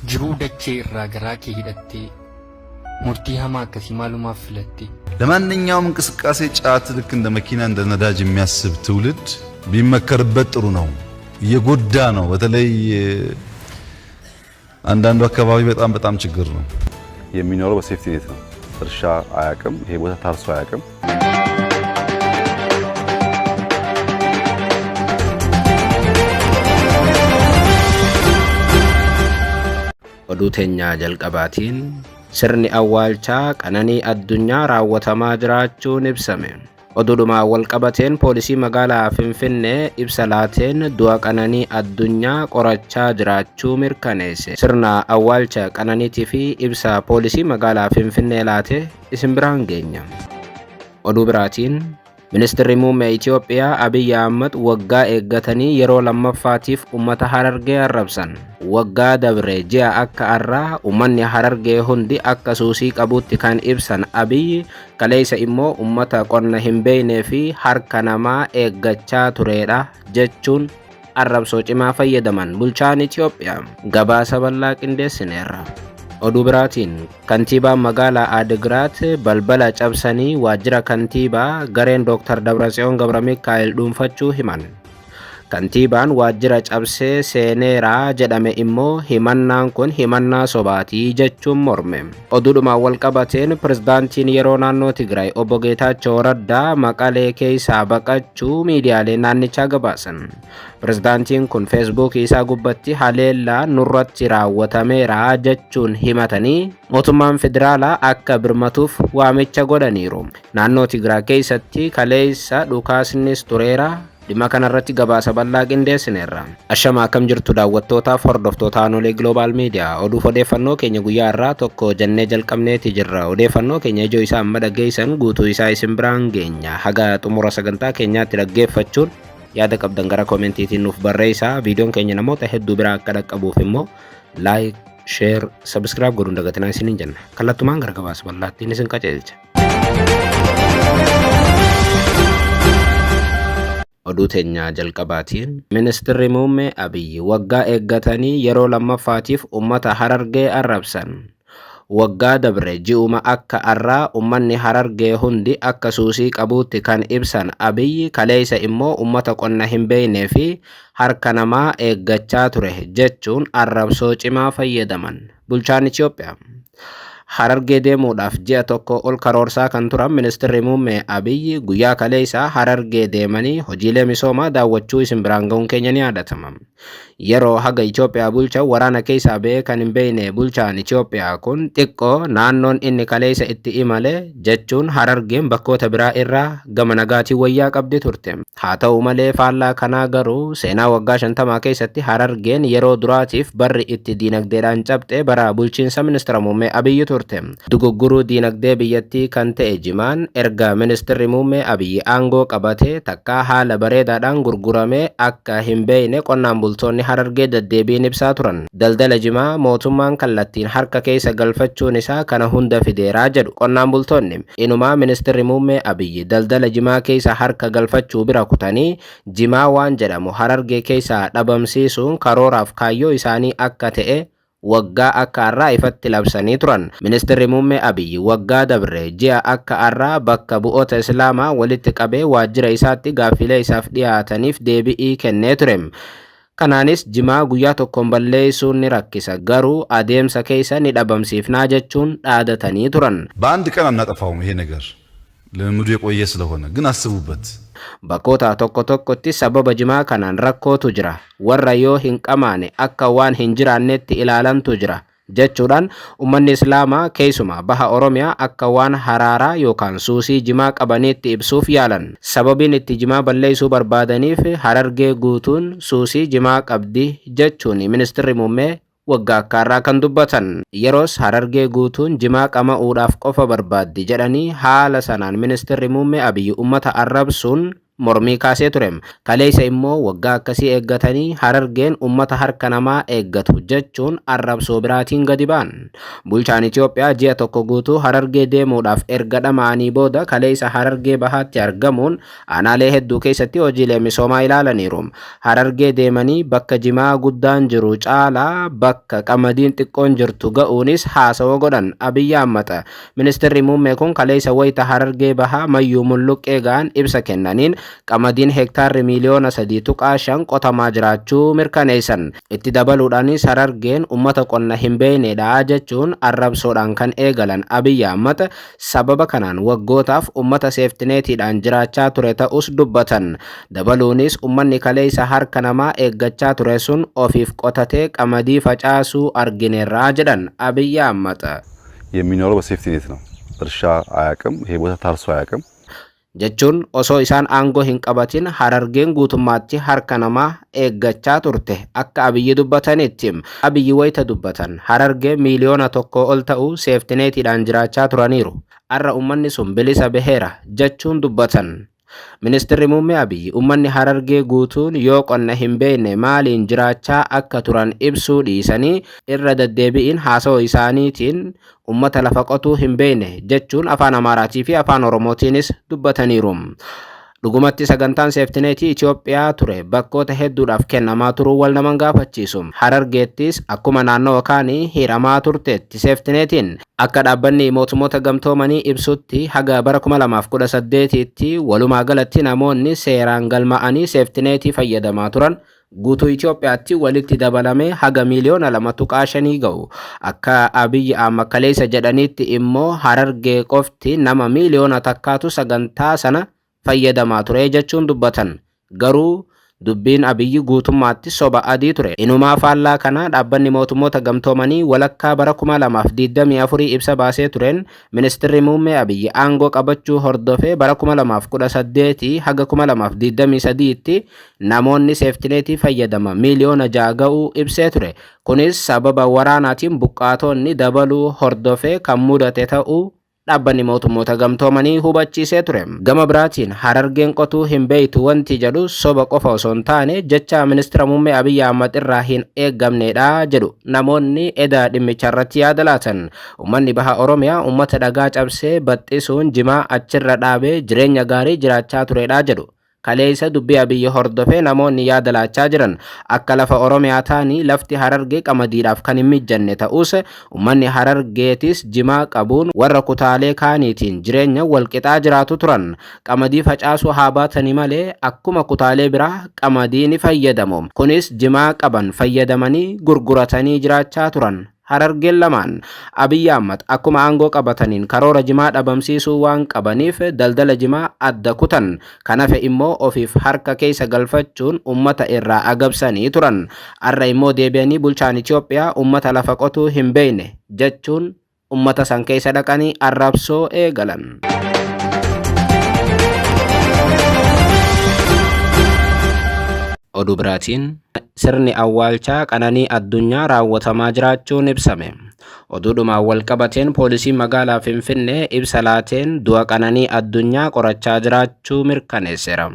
Jiruu dachee irraa garaa kee hidhattee, murtii hamaa akkasii maalumaaf filatte? ለማንኛውም እንቅስቃሴ ጫት ልክ እንደ መኪና እንደ ነዳጅ የሚያስብ ትውልድ ቢመከርበት ጥሩ ነው። እየጎዳ ነው። በተለይ አንዳንዱ አካባቢ በጣም በጣም ችግር ነው። የሚኖረው በ safety net ነው። እርሻ አያውቅም። ይሄ ቦታ ታርሶ አያውቅም። Oduu teenya jalqabaatiin sirni awwaalchaa Qananii Addunyaa raawwatamaa jiraachuun ibsame. Oduudhumaan walqabateen poolisii magaalaa Finfinnee ibsa laateen du'a Qananii Addunyaa qorachaa jiraachuu mirkaneesse. Sirna awwaalcha Qananiitii fi ibsa poolisii magaalaa Finfinnee laate isin biraan geenya. Oduu biraatiin Ministirri Muummee Itoophiyaa Abiyyi Ahmad waggaa eeggatanii yeroo lammaffaatiif uummata Harargee arrabsan. Waggaa dabre ji'a akka arraa uummanni Harargee hundi akka suusii qabutti kan ibsan Abiyyi kaleessa immoo uummata qonna hin beeknee fi harka namaa eeggachaa turedha jechuun arrabsoo cimaa fayyadaman bulchaan Itoophiyaa. Gabaasa bal'aa qindeessineerra. Oduu biraatiin kantiibaan magaalaa Adigiraat balbala cabsanii waajjira kantiibaa gareen Dr. Dabratsiyoon Gabramikaa'el dhuunfachuu himan. Kantiibaan waajjira cabsee seeneeraa jedhame immoo himannaan kun himannaa sobaatii jechuun morme. Oduudhumaan walqabateen pirezidaantiin yeroo naannoo Tigraay obbo Geetaachoo Raddaa Maqalee keessaa baqachuu miidiyaalee naannichaa gabaasan. Pirezidaantiin kun feesbuukii isaa gubbatti haleellaa nurratti raawwatameera jechuun himatanii mootummaan federaalaa akka birmatuuf waamicha godhaniiru. Naannoo Tigraay keessatti kaleessa dhukaasnis tureera. Dhimma kanarratti gabaasa bal'aa qindeessineerra. Ashama akkam jirtu daawwattootaaf hordoftoota Aanolee Global Media oduuf odeeffannoo keenya guyyaa irraa tokko jennee jalqabneeti jirra. Odeeffannoo keenya ijoo isaa amma dhaggeessan guutuu isaa isin biraan geenya. Haga xumura sagantaa keenyaatti dhaggeeffachuun yaada qabdan gara koomentiitiin nuuf barreessaa. Viidiyoon keenya namoota hedduu biraa akka dhaqqabuuf immoo like, share, subscribe godhuun dagatinaa isiniin jenna. Kallattumaan gara gabaasa bal'aattiin isin qajeelcha. Oduu teenya jalqabaatiin Ministirri Muummee Abiyyi waggaa eeggatanii yeroo lammaffaatiif uummata Harargee arrabsan. Waggaa dabre ji'uma akka arraa uummanni Harargee hundi akka suusii qabuutti kan ibsan Abiyyi kaleessa immoo uummata qonna hin beeknee fi harka namaa eeggachaa ture jechuun arrabsoo cimaa fayyadaman. Bulchaan Itoophiyaa. Harargee deemuudhaaf ji'a tokko ol karoorsaa kan turan Ministirri Muummee Abiyyi guyyaa kaleessaa Harargee deemanii hojiilee misoomaa daawwachuu isin biraan ga'uun keenya ni yaadatama. Yeroo haga Itoophiyaa bulchan waraana keessaa ba'ee kan hin beekne bulchaan Itoophiyaa kun xiqqoo naannoon inni kaleessa itti imale jechuun Harargeen bakkoota biraa irraa gama nagaatiin wayyaa qabdi turte. Haa ta'u malee faallaa kanaa garuu seenaa waggaa 50 keessatti Harargeen yeroo duraatiif barri itti diinagdeedhaan cabxe bara bulchiinsa ministeera muummee Abiyyi turte. Dugugguruu diinagdee biyyattii kan ta'e jimaan erga ministeerri muummee Abiyyi aangoo qabatee takkaa haala bareedaadhaan gurguramee akka hin beekne qonnaan bultoonni Harargee deddeebiin ibsaa turan. Daldala jimaa mootummaan kallattiin harka keessa galfachuun isaa kana hunda fideeraa jedhu qonnaan bultoonni. Inumaa ministeerri muummee Abiyyi daldala jimaa keessa harka galfachuu bira kutanii jimaa waan jedhamu Harargee keessaa dhabamsiisuun karooraaf kaayyoo isaanii akka ta'e waggaa akka har'aa ifatti labsanii turan. Ministeerri muummee Abiyyi waggaa dabre ji'a akka har'aa bakka bu'oota Islaamaa walitti qabee waajjira isaatti gaaffilee isaaf dhiyaataniif deebii kennee ture. Kanaanis jimaa guyyaa tokkoon balleessuun ni rakkisa garuu adeemsa keessa ni dhabamsiifnaa jechuun dhaadatanii turan. በአንድ ቀን አናጠፋውም። ይሄ ነገር ልምምዱ የቆየ ስለሆነ ግን አስቡበት። Bakkoota tokko tokkotti sababa jimaa kanaan rakkootu jira. Warra yoo hin qamaane akka waan hin jiraannetti ilaalantu jira. Jechuudhaan uummanni Islaamaa keessumaa baha Oromiyaa akka waan haraaraa yookaan suusii jimaa qabaniitti ibsuuf yaalan. Sababiin itti jimaa balleessuu barbaadaniif Harargee guutuun suusii jimaa qabdi jechuun ministeerri muummee waggaa akkaarraa kan dubbatan. Yeroos Harargee guutuun jimaa qama'uudhaaf qofa barbaaddi jedhanii haala sanaan ministeerri muummee Abiyyi uummata arrabsuun mormii kaasee ture. Kaleessa immoo waggaa akkasii eeggatanii Harargeen uummata harka namaa eeggatu jechuun arrabsoo biraatiin gadi ba'an. Bulchaan Itoophiyaa ji'a tokko guutuu Harargee deemuudhaaf erga dhama'anii booda kaleessa Harargee Bahaatti argamuun aanaalee hedduu keessatti hojiilee misoomaa ilaalaniiru. Harargee deemanii bakka jimaa guddaan jiru caalaa bakka qamadiin xiqqoon jirtu ga'uunis haasawa godhan Abiyyi Ahmad. Ministeerri muummee kun kaleessa wayita Harargee Bahaa Mayyuu Mulluqqee ga'an ibsa kennaniin qamadiin hektaarri miiliyoona 3.5 qotamaa jiraachuu mirkaneessan. Itti dabaluudhaanis Harargeen uummata qonna hin beeknedha jechuun arrabsoodhaan kan eegalan Abiyyi Ahmad sababa kanaan waggootaaf uummata seeftineetiidhaan jiraachaa ture ta'us dubbatan. Dabaluunis uummanni kaleessa harka namaa eeggachaa ture sun ofiif qotatee qamadii facaasuu argineerraa jedhan Abiyyi Ahmad. የሚኖረው በሴፍቲ ኔት ነው። እርሻ አያውቅም። ይሄ ቦታ ታርሶ አያውቅም። Jechuun osoo isaan aangoo hin qabatin Harargeen guutummaatti harka namaa eeggachaa turte akka Abiyyi dubbatanitti. Abiyyi wayita dubbatan Harargee miiliyoona 1 ol ta'u seeftineetiidhaan jiraachaa turaniiru. Har'a uummanni sun bilisa baheera jechuun dubbatan. Ministeerri muummee Abiyyi uummanni Harargee guutuun yoo qonna hin beekne maaliin jiraachaa akka turan ibsuu dhiisanii irra deddeebi'iin haasawaa isaaniitiin uummata lafa qotuu hin beekne jechuun afaan Amaaraatii fi afaan Oromootiinis dubbataniiru. Dhugumatti sagantaan seeftineetii Itoophiyaa ture bakkoota hedduudhaaf kennamaa turuu wal naman gaafachiisu. Harargeettis akkuma naannoo kaanii hiramaa turteetti seeftineetiin. Akka dhaabbanni mootummoota gamtoomanii ibsutti haga bara 2018tti walumaa galatti namoonni seeraan galma'anii seeftineetii fayyadamaa turan guutuu Itoophiyaatti walitti dabalamee haga miiliyoona 2.5 ga'u. Akka Abiyyi Ahmad kaleessa jedhanitti immoo Harargee qofti nama miiliyoona 1 sagantaa sana fayyadamaa ture jechuun dubbatan. Garuu dubbiin Abiyyi guutummaatti soba adii ture. Inumaa faallaa kana dhaabbanni mootummoota gamtoomanii walakkaa bara 2024 ibsa baasee tureen ministeerri muummee Abiyyi aangoo qabachuu hordofee bara 2018 haga 2023tti namoonni seeftineetii fayyadama miiliyoona 6 ga'uu ibsee ture. Kunis sababa waraanaatiin buqqaatonni dabaluu hordofee kan mudate ta'uu dhaabbanni mootummoota gamtoomanii hubachiisee ture. Gama biraatiin Harargeen qotuu hin beektu wanti jedhu soba qofa osoo hin taane jecha ministeera muummee Abiyyi Ahmad irraa hin eeggamnedha jedhu namoonni eda dhimmicha irratti yaada laatan. Uummanni baha Oromiyaa uummata dhagaa cabsee baxxisuun jimaa achirra dhaabee jireenya gaarii jiraachaa turedha jedhu. Kaleessa dubbii Abiyyi hordofee namoonni yaada laachaa jiran akka lafa Oromiyaa taanii lafti Harargee qamadiidhaaf kan hin mijanne ta'us uummanni Harargeetis jimaa qabuun warra kutaalee kaaniitiin jireenya walqixaa jiraatu turan. Qamadii facaasuu haa baatanii malee akkuma kutaalee biraa qamadii ni fayyadamu. Kunis jimaa qaban fayyadamanii gurguratanii jiraachaa turan. Harargeen lamaan Abiyyi Ahmad akkuma aangoo qabataniin karoora jimaa dhabamsiisuu waan qabaniif daldala jimaa adda kutan. Kanaaf immoo ofiif harka keessa galfachuun uummata irraa agabsanii turan. Har'a immoo deebi'anii bulchaan Itoophiyaa uummata lafa qotuu hin beekne jechuun uummata san keessa dhaqanii arrabsoo eegalan. Oduu biraatiin sirni awwaalchaa Qananii Addunyaa raawwatamaa jiraachuun ibsame. Oduudhumaan wal qabateen poolisiin magaalaa Finfinnee ibsa laateen du'a Qananii Addunyaa qorachaa jiraachuu mirkaneesseera.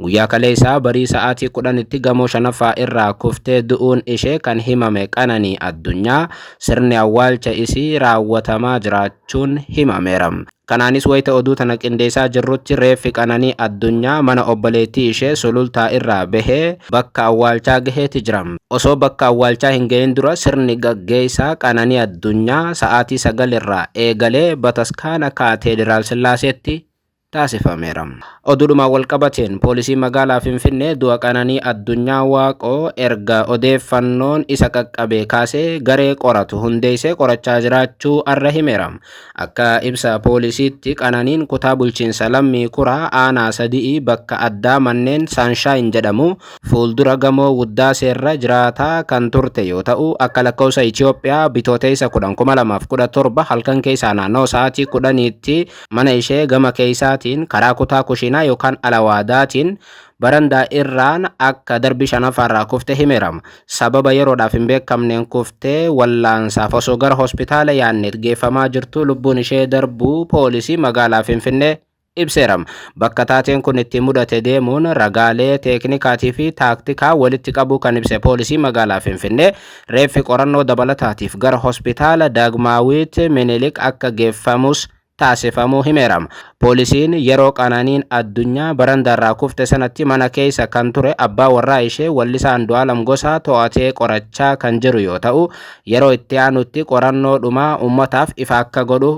Guyyaa kaleessaa barii sa'aatii 10tti gamoo 5ffaa irraa kuftee du'uun ishee kan himame Qananii Addunyaa sirni awwaalcha isii raawwatamaa jiraachuun himameera. Kanaanis wayita oduu tana qindeessaa jirrutti reeffi Qananii Addunyaa mana obboleettii ishee Sulultaa irraa bahee bakka awwaalchaa gaheeti jira. Osoo bakka awwaalchaa hin gahin dura sirni gaggeessaa Qananii Addunyaa sa'aatii 9 irraa eegalee bataskaana Kaateediraal Sillaaseetti taasifameera. Oduudhumaan wal qabateen poolisii magaalaa Finfinnee du'a Qananii Addunyaa Waaqoo erga odeeffannoon isa qaqqabe kaasee garee qoratu hundeessee qorachaa jiraachuu arra himeera. Akka ibsa poolisiitti Qananiin kutaa bulchiinsa lammii kuraa aanaa 3 bakka addaa manneen Saanshaayinn jedhamu fuuldura gamoo Wuddaaseerra jiraataa kan turte yoo ta'u akka lakkoofsa Itoophiyaa bitootessa 10 2017 halkan keessaa naannoo sa'aatii 10tti mana ishee gama keessaatiin karaa kutaa kushiinaa yookaan alawaadaatiin barandaa irraan akka darbii 5ffaarraa kuftee himeera. Sababa yeroodhaaf hin beekamneen kuftee wallaansaaf osoo gara hospitaala yaanneet geeffamaa jirtu lubbuun ishee darbuu poolisii magaalaa Finfinnee ibseera. Bakka taateen kun itti mudate deemuun ragaalee teeknikaatii fi taaktikaa walitti qabuu kan ibse poolisii magaalaa Finfinnee reeffi qorannoo dabalataatiif gara hospitaala Daagmaawit Minilik akka geeffamus taasifamuu himeera. Poolisiin yeroo Qananiin Addunyaa barandaarraa kufte sanatti mana keessa kan ture abbaa warraa ishee wallisaa Andu'aalam Gosaa to'atee qorachaa kan jiru yoo ta'u, yeroo itti aanutti qorannoo dhumaa uummataaf ifa akka godhu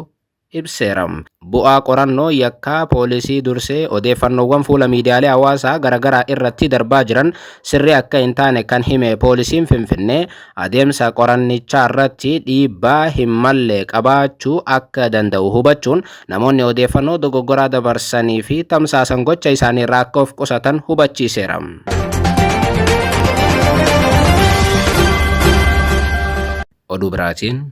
ibseera. Bu'aa qorannoo yakkaa poolisii dursee odeeffannoowwan fuula miidiyaalee hawaasaa garaagaraa irratti darbaa jiran sirrii akka hin taane kan hime poolisiin Finfinnee adeemsa qorannichaa irratti dhiibbaa hin malle qabaachuu akka danda'u hubachuun namoonni odeeffannoo dogoggoraa dabarsanii fi tamsaasan gocha isaanii irraa akka of qusatan hubachiiseera. Oduu biraatiin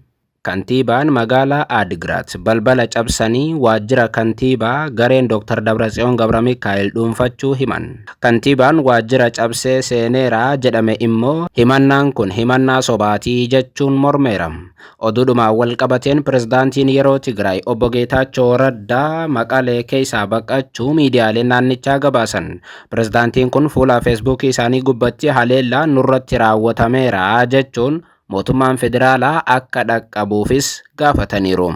kantiibaan magaalaa Adigiraat balbala cabsanii waajjira kantiibaa gareen Dr. Dabratsiyoon Gabramikaa'el dhuunfachuu himan. Kantiibaan waajjira cabsee seeneera jedhame immoo himannaan kun himannaa sobaatii jechuun mormeera. Oduudhumaan wal qabateen pirezidaantiin yeroo Tigraay obbo Geetaachoo Raddaa Maqalee keessaa baqachuu miidiyaaleen naannichaa gabaasan. Pirezidaantiin kun fuula Feesbuukii isaanii gubbatti haleellaa nurratti raawwatameera jechuun mootummaan federaalaa akka dhaqqabuufis gaafataniiru.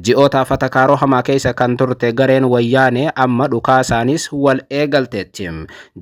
Ji'oota fatakaaroo hamaa keessa kan turte gareen wayyaanee amma dhukaasaanis wal eegalteetti.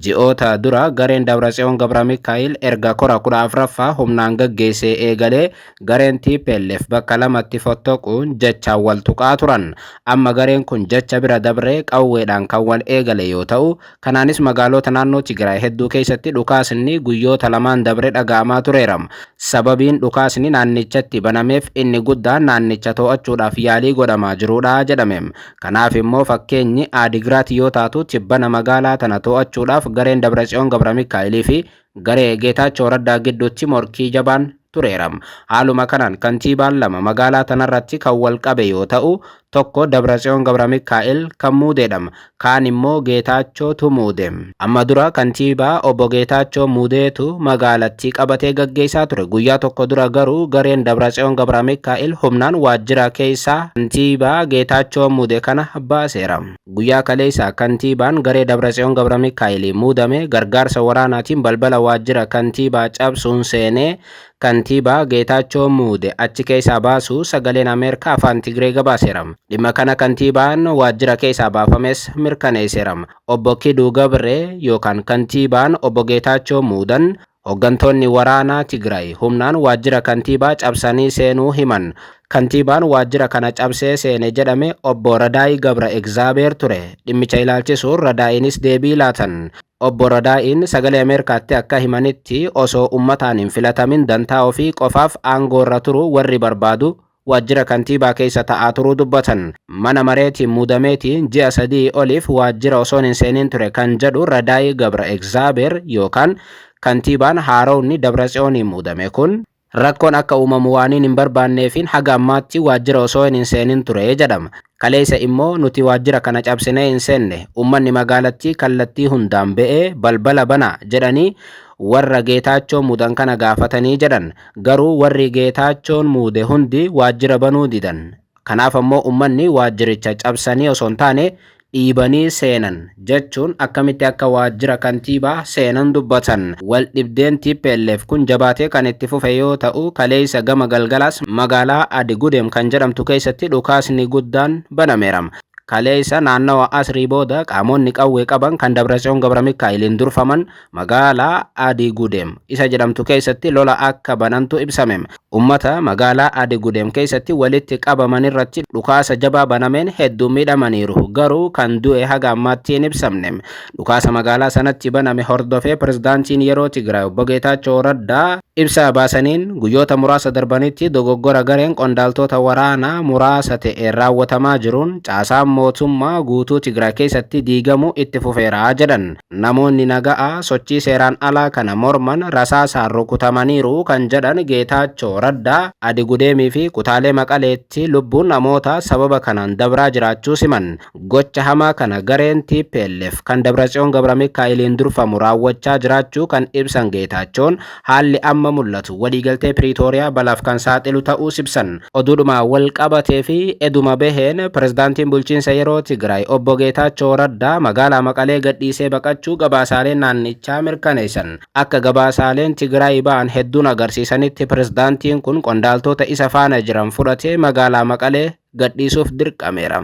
Ji'oota dura gareen Dabratsiyoon Gabramikaa'el erga kora 14ffaa humnaan gaggeessee eegalee gareen TPLF bakka lamatti fottoquun jechaan wal tuqaa turan. Amma gareen kun jecha bira dabree qawweedhaan kan wal eegale yoo ta'u, kanaanis magaalota naannoo Tigraay hedduu keessatti dhukaasni guyyoota lamaan dabree dhaga'amaa tureera. Sababiin dhukaasni naannichatti banameef inni guddaan naannicha to'achuudhaaf yaalii godhamaa jirudha jedhame. Kanaaf immoo fakkeenyi Adigiraat yoo taatu tibbana magaalaa tana to'achuudhaaf gareen Dabratsiyoon Gabramikaa'elii fi garee Geetaachoo Raddaa gidduutti morkii jabaan tureera. Haaluma kanaan kantiibaan lama magaalaa tanarratti kan wal qabe yoo ta'u, tokko Dabratsiyoon Gabramikaa'el kan muudeedha. Kaan immoo Geetaachootu muude. Amma dura kantiibaa obbo Geetaachoo muudeetu magaalattii qabatee gaggeessaa ture. Guyyaa tokko dura garuu gareen Dabratsiyoon Gabramikaa'el humnaan waajjira keessaa kantiibaa Geetaachoo muude kana baaseera. Guyyaa kaleessa kantiibaan garee Dabratsiyoon Gabramikaa'el muudame gargaarsa waraanaatiin balbala waajjira kantiibaa cabsuun seenee kantiibaa Geetaachoo muude achi keessaa baasuu sagaleen Ameerikaa afaan Tigree gabaaseera. Dhimma kana kantiibaan waajjira keessaa baafames mirkaneesseera. Obbo Kiduu Gabree yookaan kantiibaan obbo Geetaachoo muudan hooggantoonni waraanaa Tigraay humnaan waajjira kantiibaa cabsanii seenuu himan. Kantiibaan waajjira kana cabsee seene jedhame obbo Radaayi Gabra Egzaabeer ture. Dhimmicha ilaalchisuun Radaayinis deebii laatan. Obbo Radaa'iin sagalee Ameerikaatti akka himanitti osoo uummataan hin filatamin dantaa ofii qofaaf aangoo irra turu warri barbaadu waajjira kantiibaa keessa ta'aa turuu dubbatan. Mana mareetiin muudameetiin ji'a 3 oliif waajjira osoon hin seenin ture kan jedhu Radaayi Gabra Egzaabeer yookaan kantiibaan haarowni Dabratsiyooniin muudame kun rakkoon akka uumamu waaniin hin barbaanneefin haga ammaatti waajjira osoo hin seenin ture jedhama. Kaleessa immoo nuti waajjira kana cabsinee hin seenne, uummanni magaalattii kallattii hundaan ba'ee balbala bana jedhanii warra Geetaachoo muudan kana gaafatanii jedhan. Garuu warri Geetaachoon muude hundi waajjira banuu didan. Kanaaf ammoo uummanni waajjiricha cabsanii osoo hin taane dhiibanii seenan jechuun akkamitti akka waajjira kantiibaa seenan dubbatan. Wal dhibdeen TPLF kun jabaatee kan itti fufe yoo ta'u, kaleessa gama galgalaas magaalaa Adigudem kan jedhamtu keessatti dhukaasni guddaan banameera. Kaleessa naannawa asrii booda qaamonni qawwee qaban kan Dabratsiyoon Gabramikaa'eliin durfaman magaalaa Adigudem isa jedhamtu keessatti lola akka banantu ibsame. Uummata magaalaa Adigudem keessatti walitti qabaman irratti dhukaasa jabaa banameen hedduu miidhamaniiru. Garuu kan du'e haga ammaatti hin ibsamne. Dhukaasa magaalaa sanatti baname hordofee pirezidaantiin yeroo Tigraay obbo Geetaachoo Raddaa ibsa baasaniin guyyoota muraasa darbanitti dogoggora gareen qondaaltota waraanaa muraasa ta'e raawwatamaa jiruun caasaan mootummaa guutuu Tigraay keessatti diigamuu itti fufeera jedhan. Namoonni naga'aa sochii seeraan alaa kana morman rasaasaan rukutamaniiru kan jedhan Geetaachoo Raddaa Adigudeemii fi kutaalee Maqaleetti lubbuun namoota sababa kanaan dabraa jiraachuu siman. Gocha hamaa kana gareen TPLF kan Dabratsiyoon Gabramikaa'eliin durfamu raawwachaa jiraachuu kan ibsan Geetaachoon haalli amma mul'atu waliigaltee Piriitooriyaa balaaf kan saaxilu ta'uu ibsan. Oduudhuma wal qabatee fi eduma baheen pirezidaantiin bulchiinsa bulchiinsa yeroo Tigraay obbo Geetaachoo Raddaa magaalaa Maqalee gadhiisee baqachuu gabaasaaleen naannichaa mirkaneessan. Akka gabaasaaleen Tigraay ba'an hedduun agarsiisanitti pirezidaantiin kun qondaaltota isa faana jiran fudhatee magaalaa Maqalee gadhiisuuf dirqameera.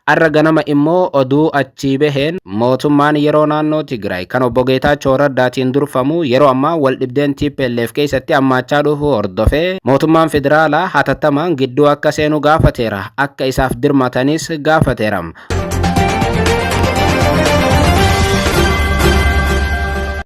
Har'a ganama immoo oduu achii baheen mootummaan yeroo naannoo Tigraay kan obbo Geetaachoo Raddaatiin durfamu yeroo ammaa waldhibdeen TPLF keessatti hammaachaa dhufu hordofee mootummaan federaalaa hatattamaan gidduu akka seenu gaafateera. Akka isaaf dirmatanis gaafateera.